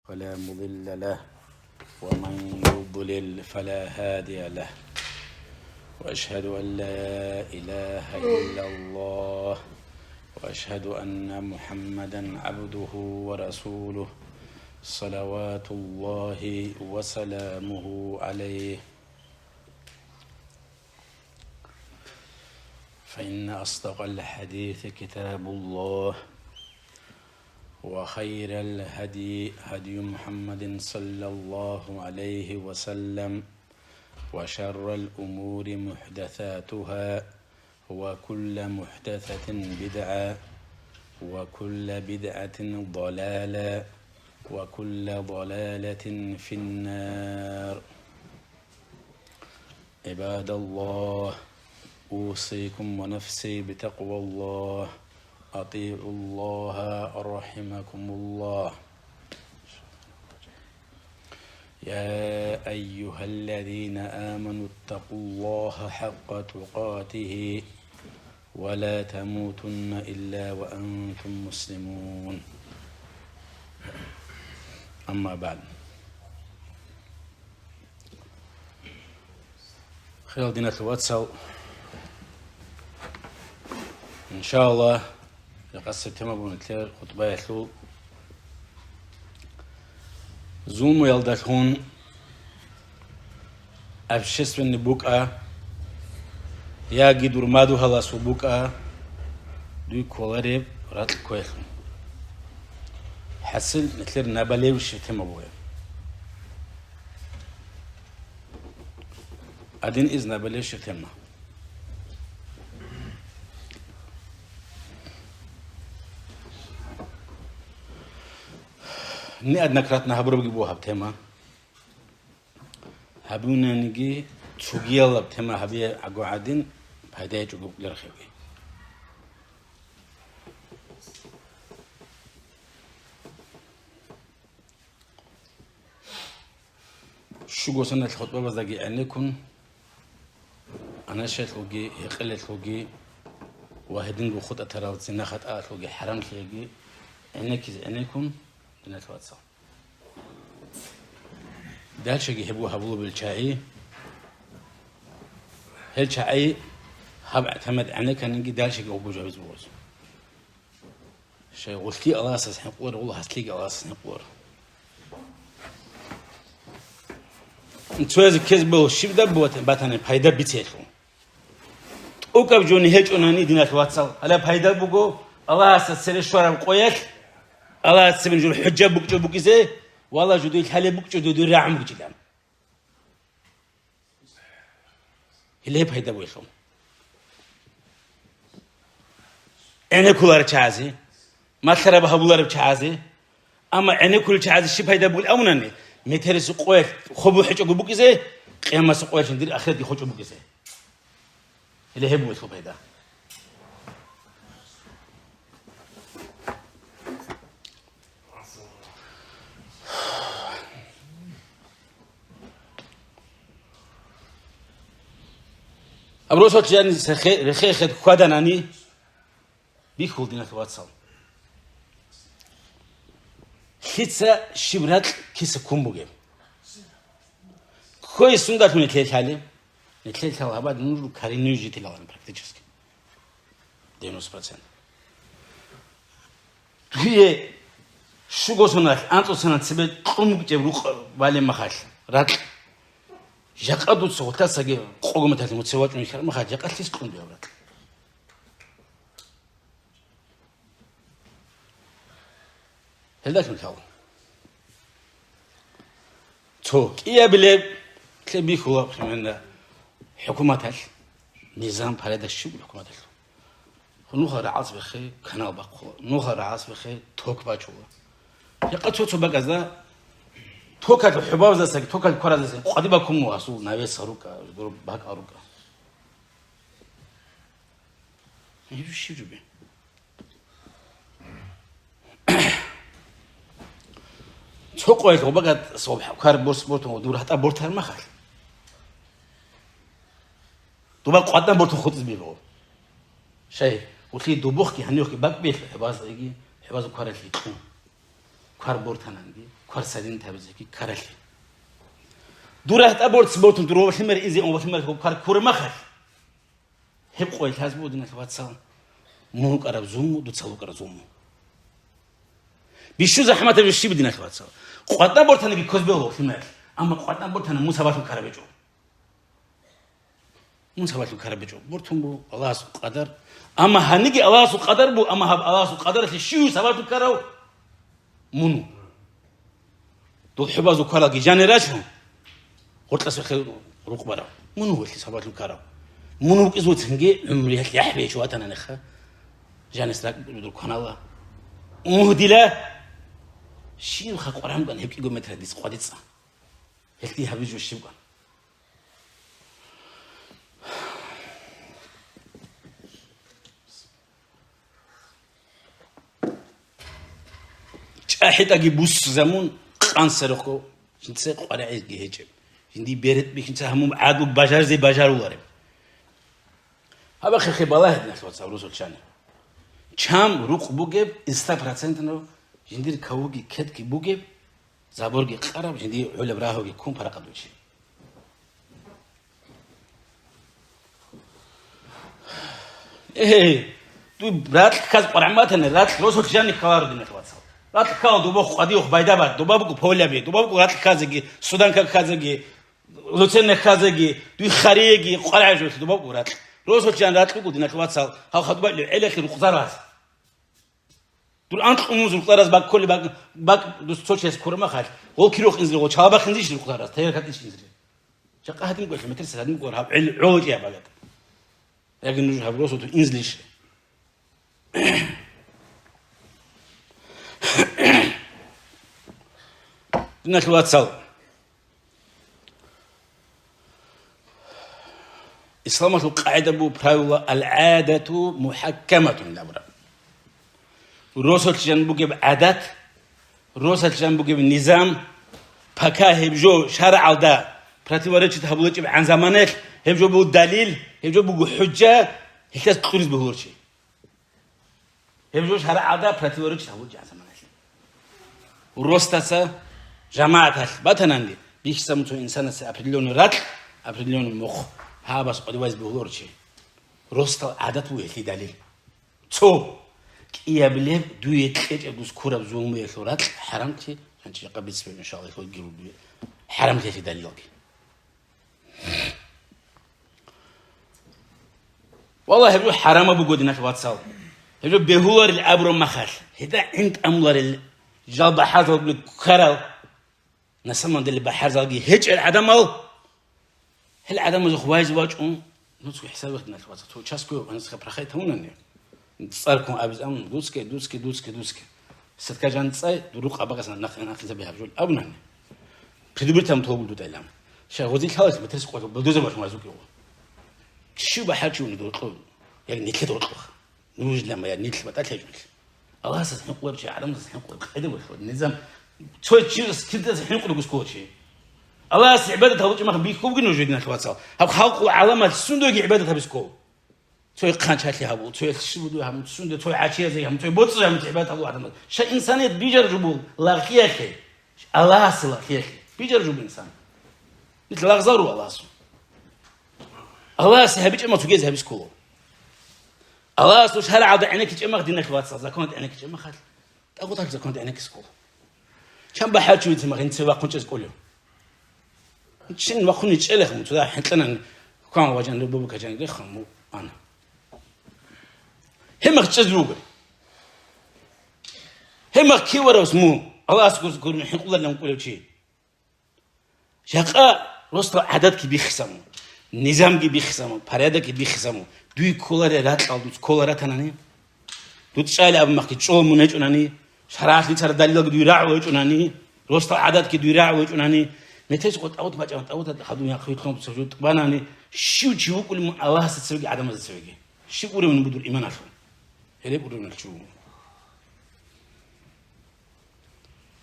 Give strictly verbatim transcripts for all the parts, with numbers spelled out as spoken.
فلا مضل له، ومن يضلل فلا هادي له. وأشهد أن لا إله إلا الله، وأشهد أن محمدا عبده ورسوله، صلوات الله وسلامه عليه. فإن أصدق الحديث كتاب الله، وخير الهدي هدي محمد صلى الله عليه وسلم، وشر الأمور محدثاتها، وكل محدثة بدعة، وكل بدعة ضلالة، وكل ضلالة في النار. عباد الله، أوصيكم ونفسي بتقوى الله. أطيعوا الله رحمكم الله. يا أيها الذين آمنوا اتقوا الله حق تقاته ولا تموتن إلا وأنتم مسلمون. أما بعد. Хирал диналъул вацал, иншааллагь, къасир тема буго нилъер хутӀбаялъул. Зулмуялдалъун общественный букӀа, яги дур мадугьаласул букӀа, дуй кколареб ракь кквелъун. ХӀасил нилъер наболевший тема буго. Один из наболевших тема. Неоднократно гьабурабги буго гьаб тема. Гьабунаниги цогиялаб тема гьабиягӀагу гӀадин пайда гьечӀого рахъеги. Щуго соналъ хутӀбабаздаги гӀенеккун, анашалъулги, гьекъелалъулги ва гьединго хутӀатарал зина-хатӀаялъулги хӀарамлъиги гӀенеккизе гӀенеккун, диналъул вацал. Дальшеги гьебго гьабулеб гьел чагӀи. Гьел чагӀи гьаб гӀатамад гӀенекканиги дальшеги гьебго жавиз бугоз. Щай гъулъи Аллагьасас хӀинкъулар, гъул гьаслъиги Аллагьасас хӀинкъулар. Цоязе ккезе бегьу щиб даб бат-, батани пайда бицелъул. ТӀокӀаб жо гьечӀонани, диналъ вацал, гьале пайда буго Аллагьасда цере щвараб къоялъ, Аллагьасда цебе жур хӀужа букӀчӀо букӀизе, валла жо дуе лъалеб букӀчӀо, дуе рагӀун букӀилан. Гьеле пайда бугелъул. ГӀенеккулареб чагӀазе, малъараб гьабулареб чагӀазе, амма гӀенеккулел чагӀазе щиб пайда бугел абунани, метерисеб къоялъ хобу хӀечӀого букӀизе, къиямасеб къоялъ жиндир ахиратги хочӀо букӀизе. Гьеле гьеб бугелъул пайда. Абросулъ жанис рехе-, рехе-, хед хьваданани, бихьул, диналъ вацал. Лъица щиб ракь киса ккун бугеб? Кквей сундалъун нилъее лъалеб? Нилъее лъал гьабад нуж коренной житель алан практически. Девяносто процентов. Гьие, щуго соналъ, анцӀго соналъ цебе кьун букӀеб рукъ балеб махалъ, ракь. Жакъа дуца гъутасаги къого металъ муцев вачӀун вихьараб махалъ, жакъа лъис кьун дугеб ракь? Гьелдалъун лъала. Цо кӀиябилеб лъебихьула, примерно, хӀукуматалъ, низам, порядок щиб хӀукуматалъ. Нуха рагӀалцӀ бехе канал бахъула, нуха рагӀалцӀ бехе ток бачула. Жакъа цо-цо бакӀазда токалъ хӀубавзасаги, токалъ кваразасаги къватӀибе бакун буго асул навес рукӀа, гуро бакӀал рукӀа. Гьеб щиб жо бе? Цо къоялъ гъобагат соб квар борс бортун, дур гьатӀа бортар махалъ. Дуба къватӀан бортун хутӀиз бибо. Шай, улъи дубухъги гьанивхъги бакӀ бихьа хӀебаздаги, хӀебазул кваралъи кьун. квар бортананги, квар садин табизеги ккаралъе. Дур рагьтӀа борц бортун, дур валъимер изе, валъимер квар ккураб махалъ. Гьеб къоялъ гьаз буго, диналъ вацал, мун вукӀараб зулму, дуца вукӀараб зулму. Бищун захӀматаб жо щиб, диналъ вацал? КъватӀа бортанаги ккоз бегьула валъимералъ, амма къватӀа бортана мун сабаблъун ккараб гьечӀо. Мун сабаблъун ккараб гьечӀо. Бортун буго Аллагьасул къадар. Амма гьаниги Аллагьасул къадар буго, амма гьаб Аллагьасул къадаралъе щив сабаблъун ккарав? Мун. Дол хӀубазул кваралги жанир рачун, гъоркьас вехе рукъ барав. Мун вугелъи сабаблъун ккарав? Мун вукӀиз вуцинги гӀумруялъ яхӀбейчӀо ватананихъа. Жанис ракӀ кванала. Мун дила. Щибха къваранган гьеб кӀиго метр дис къвадицӀа. Гьелъи гьабиз жо щибган. ЧӀахӀитӀаги буссизамун, къан сарухъго, жинца къваригӀезги гьечӀеб. Жинди беретӀ бихьинца гьамун гӀадлу бажаризе бажарулареб. Гьабахъехъе балагье, диналъ вацал, росулъани. Чам рукъ бугеб, инста процентнав жиндир кавуги кетги бугеб, заборги къараб, жиндие гӀолеб рагьуги ккун парахъадучи. Э, дуй ракь кказ къварагӀматани, ракь росулъ жанни ккаларо, диналъ вацал. Ракь ккал дубохъ къадиюх байдабат, дуба буго поляби, дуба буго ракь кказеги, суданка кказеги, луценна кказеги, дуй харияги, къварагӀежулъ дуба буго ракь. Росулъ жан ракь буго, диналъ вацал, гьав хадубали гӀелалъе рукъзараз. Дур анкьун мун рукъзараз бакколи бак, бак дус цо чияс ккураб махалъ, гъол кирохъ инзри, гъол чалабахъ инзрищ рукъзараз, тайгъат иш инзри. Жакъа гьадин кӀвелъ, метрса гьадин кӀвар гьаб гӀел гӀоло чӀияб багатӀа. Яги нуж гьаб росулъ инзлищ. Диналъ вацал. Исламалъул къагӀида буго правило: «Ал-гӀадату мухӀаккаматун», – абураб. Росулъ жан бугеб гӀадат, росулъ жан бугеб низам, пока гьеб жо шаргӀалда противоречит гьабулечӀебгӀан заманаялъ, гьеб жо буго далил, гьеб жо буго хӀужжа, гьелъас кьуриз бегьуларчи. Гьеб жо шаргӀалда противоречит гьабулчӀа заманалъ. Ростаса жамагӀаталъ батананги, бихьизабун цо инсанасе определённый ракь, определённый мухъ, гьабас къваригӀизе бегьуларчи. Ростал гӀадат буго гьелъие далил. Цо кӀиябилеб дуе кьечӀеб дус ккураб зулмуялъул ракь хӀарамлъи, гьанчи жакъа бицбе, иншаллагь, гьелъул гиру дуе хӀарамлъиялъе далилги. Валлагь, гьеб жо хӀарамаб буго, диналъ вацал. Гьеб жо бегьуларел абураб махалъ, гьедин гӀин тӀамуларел жал бахӀарзал ккарал, на самом деле бахӀарзалги гьечӀел гӀадамал, гьел гӀадамазухъ вайзе вачӀун, нуцго хӀисаб вихь, диналъ вацал. Цо час ккве гьанисха прохай тавунани. ЦӀарккун абиз абун: «Дуске, дуске, дуске, дуске. Садка жан цӀай, дурухъ абагъасан нахъ-, нахъизаби гьаб жо», – абунани. Предупредить гьабун толбул дуда илан. Щай гъозил лъалалъ метрес къватӀ бульдозер бахъун вазукӀ гьугъу. Щив бахӀарчи уни доркьо? Як нилъе доркьуха. Нуж лама я нилъ батӀа лъечӀунлъи. Аллагьасас хӀинкъулеб чи, гӀадамасас хӀинкъулеб къайда бахъун? Низам цо чияс кирдас хӀинкъулеб гускулачи. Аллагьас гӀибадат гьабулчӀи мах бихьулги нуж, диналъ вацал. Гьаб халкъул гӀаламалъ сундуеги гӀибадат гьабисков. Цояс хъанчалъи гьабул, цояс щиб буду гьабун, цунде цояс гӀачиязе гьабун, цояс боцӀизе гьабун, гӀибадат гьабул гӀадамал. Щай инсаният бижараб жо буго лагълъиялъе, Аллагьасе лагълъиялъе. Бижараб жо буго инсан. Нилъ лагъзал руго Аллагьасул. Аллагьасе гьабичӀеб мах цогиязе гьабизе ккола. Аллагьасул шаргӀалда гӀенеккичӀеб мах, диналъ вацал, законалда гӀенеккичӀеб махалъ. ТӀагъуталъ законалда гӀенеккизе ккола. Чан бахӀарчи вуцин мах, инце вахъун чӀезе кӀолев? Чин вахъун чӀелехъ мун, цо хӀинкьанан, хъван ваджан, ребубакаджан рехъан мун ана. Гьеб мах чӀезе ругел. Гьеб мах киварас мун, Аллагьас гур-, гур-, хӀинкъуларилан вукӀулев чи. Жакъа росдал гӀадатги биххизабун, низамги биххизабун, порядокги биххизабун, дуе кколарел ракьал дуца ккола ратанани, дуца чӀайилан абун махъги чӀола мун гьечӀонани, шаргӀалъ бицараб далилалги дуе рагӀул гьечӀонани, росдал гӀадатги дуе рагӀул гьечӀонани, метерис къо тӀагъут бачӀана, тӀагъуталда хадуб яхъ витлъун цо жо тӀубанани, щив чи вукӀулев мун Аллагьасда цевеги, гӀадамазда цевеги? Щиб уровень буго дур иманалъул? Гьелеб уровень чи вуго.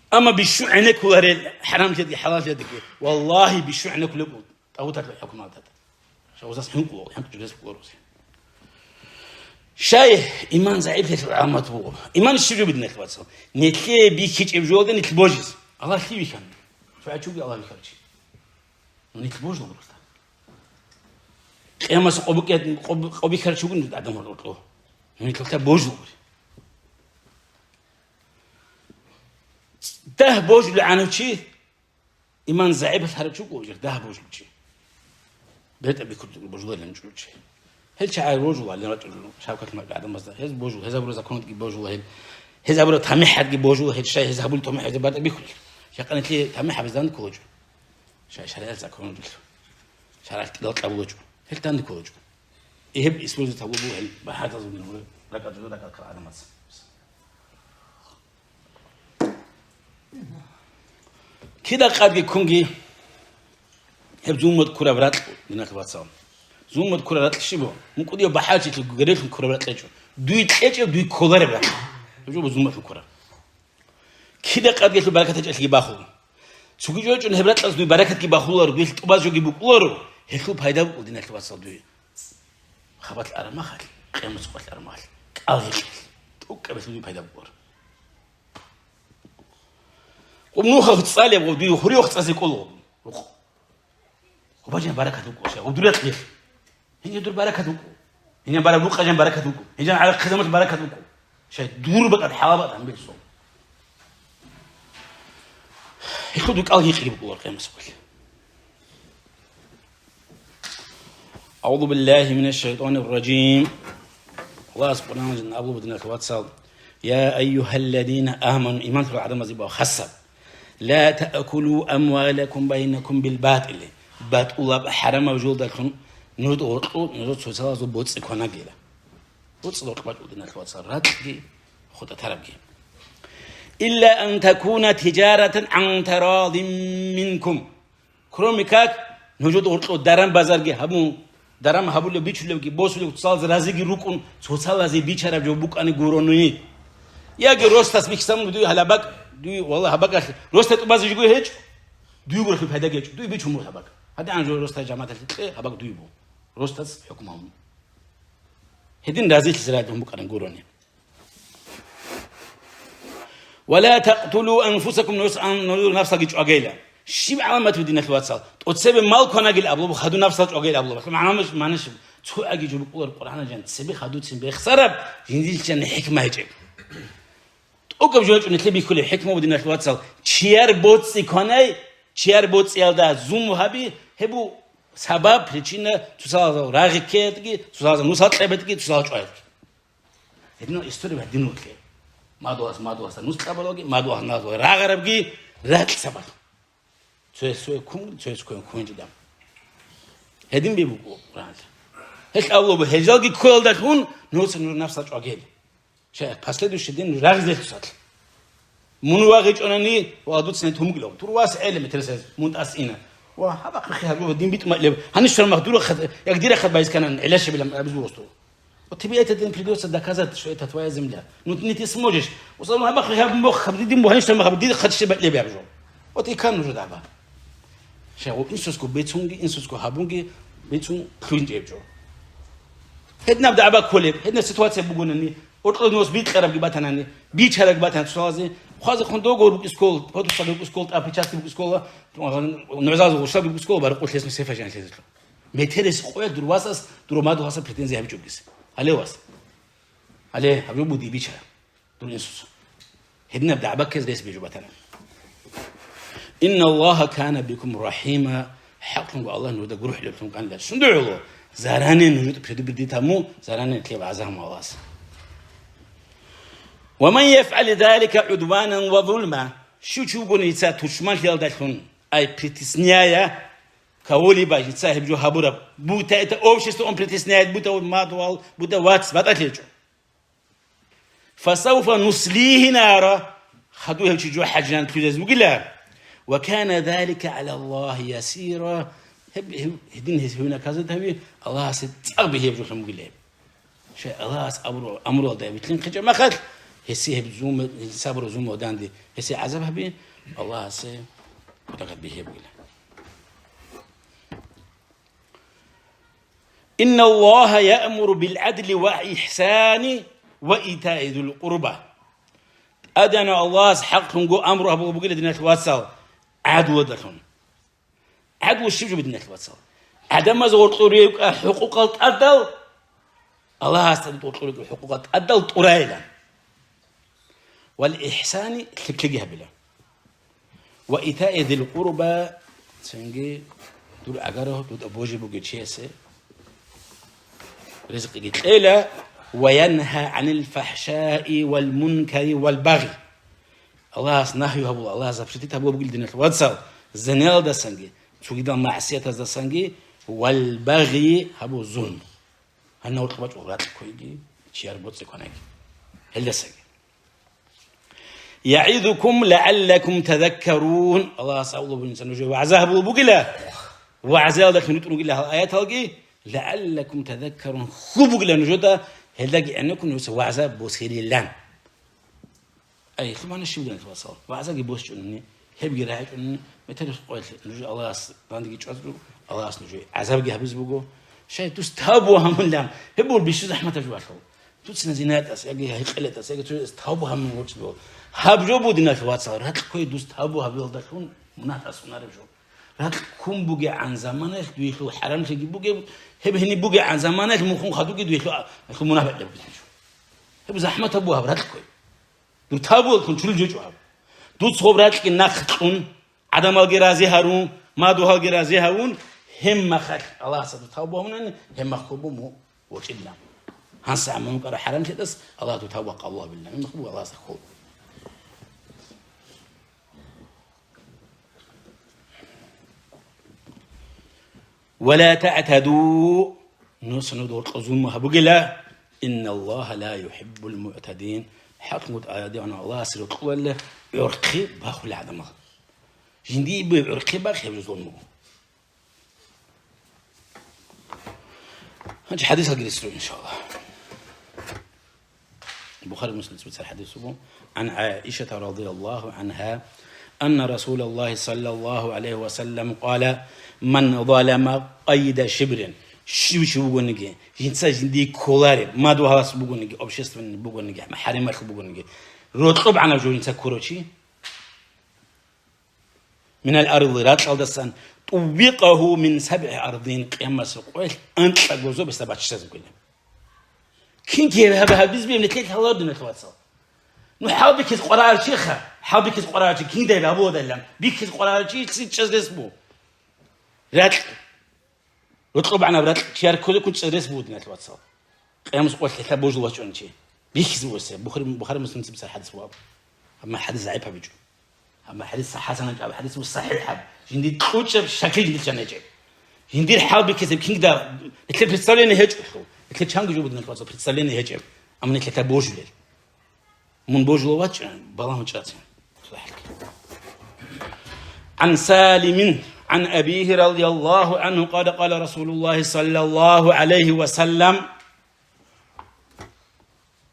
Амма бищун гӀенеккуларел хӀарамлъиялдеги хӀалаллъиялдеги, валлагьи, бищун гӀенеккулеб тӀагъуталъул хӀукмалда. Шагьусас хӀинкъулев, хӀинкъ жидес букӀарузе. Щай иман загӀиплъиялъул гӀаламат буго? Иман щиб жо, диналъул вацал? Нилъее бихьичӀеб жолда нилъ божизе. Аллагьлъи вихьана. Цо гьачуги Аллагь вихьарав чи. Ну, нилъ божулгури. Къиямас къо букӀият-, къо-, къо бихьарав чи вугин адам гьоркьо. Ну, нилъ божулгури. Дагь божулев гӀанав чи, иман загӀиплъарав чи вуго, дагь божулев чи. БетӀер бихьулев божуларин чи. Гьел чагӀи божуларин рачӀун жо, шавкат макьа гӀадамазда. Гьез божула, гьез гьабураб законатги божула гьел. Гьез гьабураб тамихӀатги божула гьел, щай гьез гьабулеб тамихӀатги батӀа бихьулел. Жакъа нилъее тамихӀ гьабизе данде кколачӀо. Щай шаригӀат законалъулъ. ШаригӀат кӀидал кьабулачӀо. Гьел данде кколачӀо. И гьеб использовать гьабулеб буго гьел бахӀарзабазул ракӀалда жо дакӀал ккарал гӀадамаз. Кида къадги ккунги, гьеб зуммат ккураб ракь, диналъул вацал. Зуммат ккураб ракь щиб буго? МукӀудияв бахӀарчилъи герелъун ккураб ракь гьечӀо. Дуе кьечӀеб, дуе кколареб ракь. Гьеб жо буго зумматлъун ккураб. Кида къадги гьелъул баракат гьечӀелъиги бахула. Цоги жо гьечӀо, гьеб ракьалъ дуе баракатги бахуларо, дуе тӀубаз жоги букӀуларо, гьелъул пайда букӀула, диналъул вацал, дуе. Хабалъ араб махалъ, къиямасеб къоялъ араб махалъ, кӀал гьекъелъ, тӀокӀаб гьелъул дуе пайда букӀуларо. Гъоб нухалъ цӀалеб, гъоб дуе хурихъ цӀазе кӀоло. Гъоб бажан баракат букӀо, щай, гъоб дур ракьалъ. Гьениб дур баракат букӀо. Гьениб бараб рукъа жан баракат букӀо. Гьениб жан гӀарахъизамалъ баракат букӀо. Щай, дур бакӀалъ хӀалал батӀа гьанбел сон. Гьелъул дуе кӀал гьекъиги букӀуларо къиямасеб къоялъ. أعوذ بالله من الشيطان الرجيم. Аллагьас Къуръаналда абулеб, диналъул вацал: يا أيها الذين آمنوا, иман лъурал гӀадамазде буго хасаб. لا تأكلوا أموالكم بينكم بالباطل. БатӀулаб хӀарамаб жолдалъун нуж гьоркьо нужер цоцазул боцӀи кванагила. БоцӀи гьоркьо бачӀула, диналъул вацал, ракьги хутӀатарабги. إلا أن تكون تجارة عن تراض منكم. Кроме как, нужеда гьоркьо даран-базарги гьабун, даран гьабулев, бичулевги, босулев цоцалазе разиги рукӀун, цоцалазе бичараб жо букӀани гурони. Яги росдас бихьизабун дуе гьалаб бакӀ, дуе, валлагь, гьаб бакӀалъ росда тӀубазе жиго гьечӀо, дуего гьелъул пайда гьечӀо, дуе бичун буго гьаб бакӀ. ГьадигӀан жо росда жамагӀаталъе кье, гьаб бакӀ дуе буго. Росдас хӀукму гьабун. Гьедин разилъизе рагӀун букӀараб гурони. ولا تقتلوا أنفسكم, нуж ан-, нуж нафсалги чӀвагейилан. Щиб гӀаламат буго, диналъул вацал? ТӀоцебе мал кванагил абулеб, хадуб нафсал чӀвагейил абулеб. МагӀна, магӀна щиб? Цо аги жо букӀулар Къуръаналда жан цебе хадуцин бехсараб, жиндилъ жан хӀикма гьечӀеб. ТӀокӀаб жо гьечӀо нилъее бихьулеб хӀикма буго, диналъул вацал, чияр боцӀи кванай, чияр боцӀиялда зуму гьаби, гьеб буго сабаб, причина, цоцазул рагъи ккеятги, цоцазул нусал кьебетги, цоцазул чӀваятги. Гьединал история гьадин вукье. Мадугьас мадугьасда нус кьабалаги, мадугьас мадугьас рагъарабги ракь сабаблъун. Цояс цояв ккун, цояс цояв ккун гьечӀо дам. Гьедин бе букӀо Къуръаналда. Гьелъ абулеб, гьелъалги кколалдалъун нуца нуж нафсал чӀвагел. Щай, последующий день нуж рагъизелъусалъ. Мун вагъичӀонани ва дуца гьаниб гьумгилав. Дур вас гӀеле метерсез, мун тӀас ина. Ва гьабахъ рехи гьаб, дин битӀун бакӀлеб. Гьанив щвармах дур хад-, як дир хад байс канан, гӀилла щибилан абиз вуросту. Ва тебе этот день придётся доказать, что это твоя земля. Ну, ты не ты сможешь. Усалма гьабахъ рехи гьаб мох хаб дидин бу, гьанив щвармах хаб дир хад щиб бакӀлеб абжо. Вот и кан нуж даба. Щай, гъо, инсусго бецунги, инсусго гьабунги, бецун лъугьинчӀеб жо. Гьединаб дагӀба кколеб, гьединаб ситуация бугонани, оркьоз нус бикьарабги батанани, бичарабги батани цоцалазе, хъвазехун договор букӀискол, подписалги букӀискол, тӀа печатьги букӀискола, нугӀзазул гъушалги букӀискола, баркъулъ гьес нусефа жанлъезелъул. Метерес къоя дур васас, дур мадугьасда претензия гьабичӀогис. Гьале вас. Гьале, гьаб жо буди бичара. Дур инсус. Гьединаб дагӀба ккезе рес бижу батана. Инналлагьа кана бикум рахӀима, хӀакълъунго Аллагь нужда гурхӀулеблъун кӀанила. Сунда гӀоло? Заранее нужеда предупредить гьабун, заранее лъеб гӀазаб гьабун Аллагьас. Ва ман яфгӀал залика гӀудванан ва зулма, щив чи вугони дица тушманлъиялдалъун, ай притесняя кого-либо, дица гьеб жо гьабураб, будто это общество он притесняет, будто вот мадугьал, будто вац, батӀалъи гьечӀо. Фасавфа нуслигьи нара, хадуб гьев чи жужахӀалъув жаниб лъугьизе вугила. Ва кана залика гӀала Аллагьи ясира. Гьеб, гьеб, гьедин гьес гьев наказать гьави, Аллагьасе цӀакъ бихьи гьеб жолъун бугила гьеб. Щай Аллагьас абураб амруялда гьеб битӀун хъечӀеб махалъ, гьесие гьеб зулму, гьесие абураб зулму данде, гьесие гӀазаб гьаби, Аллагьасе кутакаб бихьи гьеб бугила. Инналлагьа яъмуру бил гӀадли ва ихсани ва итаи зул къурба. ТӀадегӀанав Аллагьас хӀакълъунго амру гьабулеб бугила, диналъ вацал, гӀадлуялдалъун. ГӀадлу щиб жо, диналъ вацал? ГӀадамаз гъоркьо рекӀа хӀукъукъал тӀадал, Аллагьасда гъоркьо рекӀа хӀукъукъал тӀадал тӀурайилан. Вал ихсани, лъикӀлъиги гьабила. Ва итаи зил къурба, цинги дур гӀагарав, дуда божи бугев чиясе ризкъиги кьела, ва янгьа гӀанил фахӀшаи вал мункари вал багъи. Аллагьас нагью гьабула, Аллагьас запретить гьабула бугил, диналъ вацал, зиналдасанги, цогидал магӀсиятаздасанги, вал багъи, гьабу зулм. Гьанна гьоркьоб бачӀо ракь ккойги, чияр боцӀи кванаги. Гьелдасаги. ЯгӀизукум лагӀаллакум тазаккарун. Аллагьас абулеб бугин, нужее вагӀза гьабулеб бугила. ВагӀзаялдалъун ритӀун ругила гьал аяталги, лагӀаллакум тазаккарун, хьул бугила нужеда, гьелдаги гӀенеккун нужеца вагӀза босилилан. Ай, лъумана щиб, диналъ вацал? ВагӀзаги босчӀунани, гьебги рагӀичӀунани, метер къоялъ нуж Аллагьас дандеги чӀвазару, Аллагьас нужее гӀазабги гьабизе буго. Щай, дус тавбу гьабунилан, гьеб буго бищун захӀматаб жо балъул. Дуцина зинатӀас, яги гьекъелетӀас, яги цояс тавбу гьабун гъоркье буго. Гьаб жо буго, диналъ вацал, ракь ккой дус тавбу гьабиялдалъун мунагь тӀасунареб жо. Ракь ккун бугегӀан заманаялъ дуелъул хӀарамлъиги бугеб, гьеб гьениб бугегӀан заманаялъ мухун хадуги дуелъул, дуелъул мунагь бакӀ бугеб жо. Гьеб захӀматаб буго гьаб ракь ккой. Дур тавбуялдалъун чули жо чӀо гьаб. Дуц гъоб ракьги нахъ кьун, гӀадамалги рази гьарун, мадугьалги рази гьавун, гьеб махалъ Аллагьасда дур тавбу гьабунани, гьеб махалъ буго мун вокьилан. Гьанса гӀаммун вукӀараб хӀарамлъиялдаса Аллагь дур тавбу къабул гьабилан. Гьеб махалъ буго Аллагьасда хьул. Ва ла таътаду, нуса нуж гьоркьо зулму гьабугила, инналлагьа ла юхӀиббул муътадин. ХӀакълъун гутӀа, ТӀадегӀанав Аллагьасе рокьуларила гӀорхъи бахулел гӀадамал. Жиндие бугеб гӀорхъи бахъ, гьеб жо зулму. Гьанже хӀадисалги рицӀцӀуре, иншаллагь. Бухари, Муслим цебецар хӀадис буго. ГӀан ГӀаишата радияллагьу гӀангьа, анна Расулаллагьи саллаллагьу гӀалайгьи ва саллам къала, ман залама къайда шибрин. Щив чи вугониги, жинца жиндие кколареб, мадугьалас бугониги, общественный бугониги, хӀарималъул бугониги, рокьоб гӀанаб жо жинца ккурав чи, минал арди, ракьалдасан, тӀуввикъагьу мин сабгӀи ардин, къиямасеб къоялъ анкьа гозо бесда баччазе бугила. Кинги гьеб гьаб-, гьабизе бегьулеб нилъеда лъаларо, диналъ вацал. Ну, хӀалбихьизе къваригӀарав чиха, хӀалбихьизе къваригӀарав чи, киндай гьабуладайилан, бихьизе къваригӀарав чи, лъикӀ чӀезе рес буго. Ракь. Рокьоб гӀанаб ракь чияр кколеб ккун чӀезе рес буго, диналъ вацал. Къиямас къоялъ гьелъа божулев вачӀунев чи. Бихьизе буго гьесие. Бухари, Бухари, Муслим цебецар хӀадис буго. Амма хӀадис загӀип гьабичӀо. Амма хӀадис сахӀат саничӀо, аб хӀадис буго сахӀихӀаб. Жиндир кьучӀеб шакил жиндир чан гьечӀеб. Жиндир хӀалбихьизеб кингда нилъер представление гьечӀолъул. Нилъер чанго жо буго, диналъ вацал, представление гьечӀеб. Амма нилъ гьелъа божулел. Мун божулев вачӀа, балагьун чӀацин. ГӀан Салимин, гӀан абигьи радияллагьу гӀангьу, къала, къала Расулуллагьи саллаллагьу гӀалайгьи ва саллам.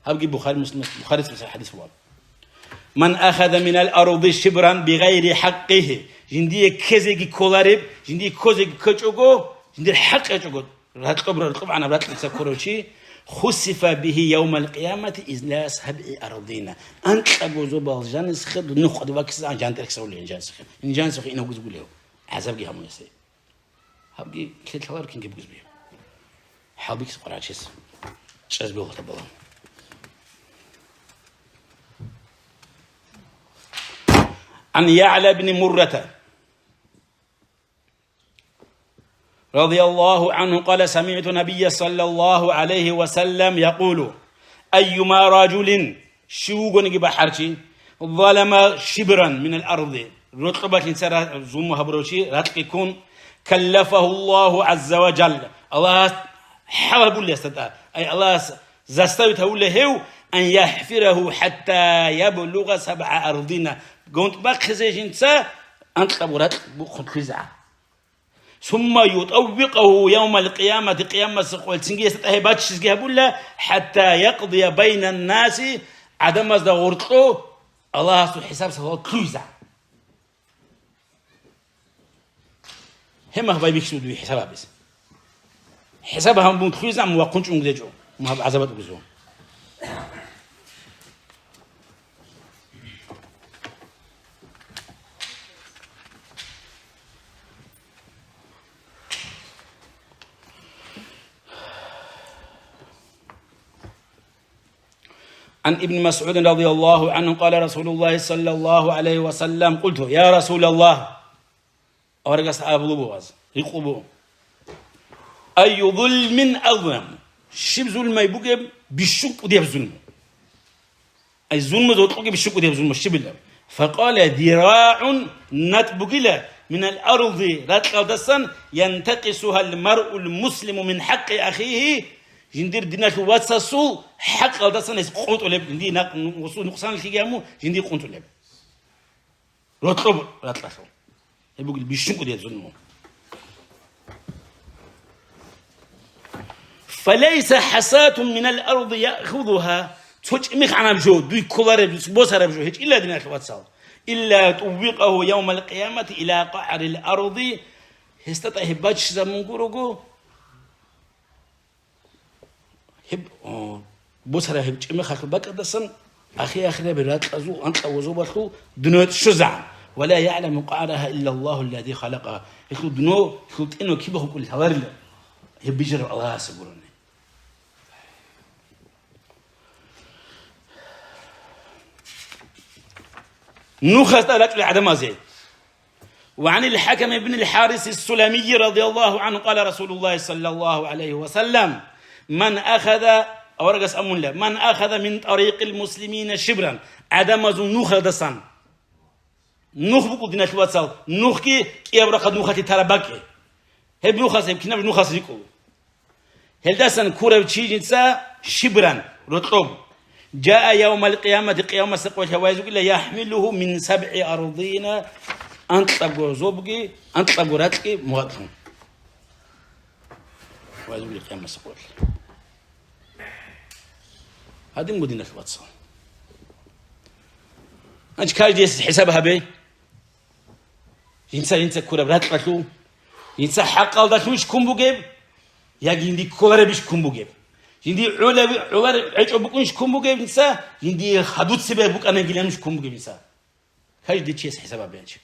Гьабги Бухари, Муслим, Бухарица хӀадис буго. Ман ахаза минал арди шибран бигъайри хӀакъигьи, жиндие ккезеги кколареб, жиндие ккозеги ккечӀого, жиндир хӀакъ гьечӀого, ракьоб-ракьоб гӀанаб ракьица ккурав чи, хусифа бигьи явмал къиямати ила сабгӀи ардина. Анкьа гозобал жанисехъе нухъ ваккиса жан тӀерхьсавулев инжанисехъе. Инжанисехъе инагуз гулев. ГӀазабги гьамунасе. Гьабги лъелъалар кинги бугезби. ХӀалбихьизе къваригӀарав чияс чӀезе бегьулеб балагь. عن يعلى بن مرة رضي الله عنه قال: سمعت النبي صلى الله عليه وسلم يقول: أيما رجل, щив вугониги бахӀарчи, ظلم شبرا من الأرض, рокьобалъ жинца ра-, зулму гьабурав чи, ракьги ккун, كلفه الله عز وجل, Аллагьас хӀал гьабулеб гьесда тӀад, ай, Аллагьас заставить гьавулеб гьев, أن يحفره حتى يبلغ سبع أرضين, гонтӀ бахъизе жинца анкьабго ракь бухъун лъугӀизегӀан. ثم يطوقه يوم القيامة, къиямасеб къоялъ цинги гьесда тӀагье баччизеги гьабула, حتى يقضي بين الناس, гӀадамазда гъоркьо Аллагьасул хӀисаб-суал лъугӀизегӀан. Гьеб мехалъ байбихьизаб буго хӀисаб гьабизе. ХӀисаб гьабун лъугьизе, амма вахъун чӀун гьечӀо, гьаб гӀазабат бугезул. عن ابن مسعود رضي الله عنه قال رسول الله صلى الله عليه وسلم: قلت: يا رسول الله. Аварагас абулеб буго, рикъулеб буго: أي ظلم أعظم؟ Щиб зулмай бугеб, бищун кӀудияб зулму? Ай, зулму, гьоркьоги бищун кӀудияб зулму щибилан? فقال: ذراع, натӀ бугила, من الأرض, ракьалдасан, ينتقصها المرء المسلم من حق أخيه, жиндир диналъул вацасул хӀакъалдасан гьес къунтӀулеб, жиндие нахъ-, нусул нукъсаналъеги гьаму, жиндие къунтӀулеб. Рокьоб ракьалъул. Гьеб бугел бищун кӀудияб зулму. فليس حصاة من الأرض يأخذها, цо чӀимихъ гӀанаб жо, дуй кколареб, босараб жо гьечӀила, диналъул вацал. إلا طوقه يوم القيامة إلى قعر الأرض. Гьесда тӀад гьеб баччизабун гурого, гьеб, о, босараб гьеб чӀимихъалъул бакӀалдасан ахи-ахирабил ракьазул анкьа гьозобалъул дуно щвезегӀан. ولا يعلم قعرها إلا الله الذي خلقها. Гьелъул дуно, гьелъул тӀино киб хӀукӀулел гьаларила, гьеб бижарав Аллагьасе гурони. Нухасда рачӀунел гӀадамазе. وعن الحكم بن الحارث السلمي رضي الله عنه قال رسول الله صلى الله عليه وسلم: من أخذ, аварагас абунила, من أخذ من طريق المسلمين شبرا, гӀадамазул нухалдасан, нух букӀул, диналъул вацал, нухги кӀияб рахъалъ нухалъе тараб бакӀ. Гьеб нухас, гьеб кинаб нухас рикӀкӀун. Гьелдасан ккурав чи жинца шибран, рокьоб. جاء يوم القيامة, къиямасеб къоялъ вазе вугила, يحمله من سبع أرضين, анкьабго гьозобги, анкьабго ракьги мугъатлъун. Вазе вугила къиямасеб къоялъ. Гьадин буго, диналъул вацал. Гьанже каждыяс хӀисаб гьабе. Жинца-жинца ккураб ракьалъул, жинца хӀакъалдалъунищ ккун бугеб, яги жиндие кколаребищ ккун бугеб? Жиндие гӀолаби-, гӀолареб гӀечӀо букӀунищ ккун бугеб жинца, жиндие хадуб цебе букӀанагиланищ ккун бугеб жинца? Каждый чияс хӀисаб гьабе гьанже.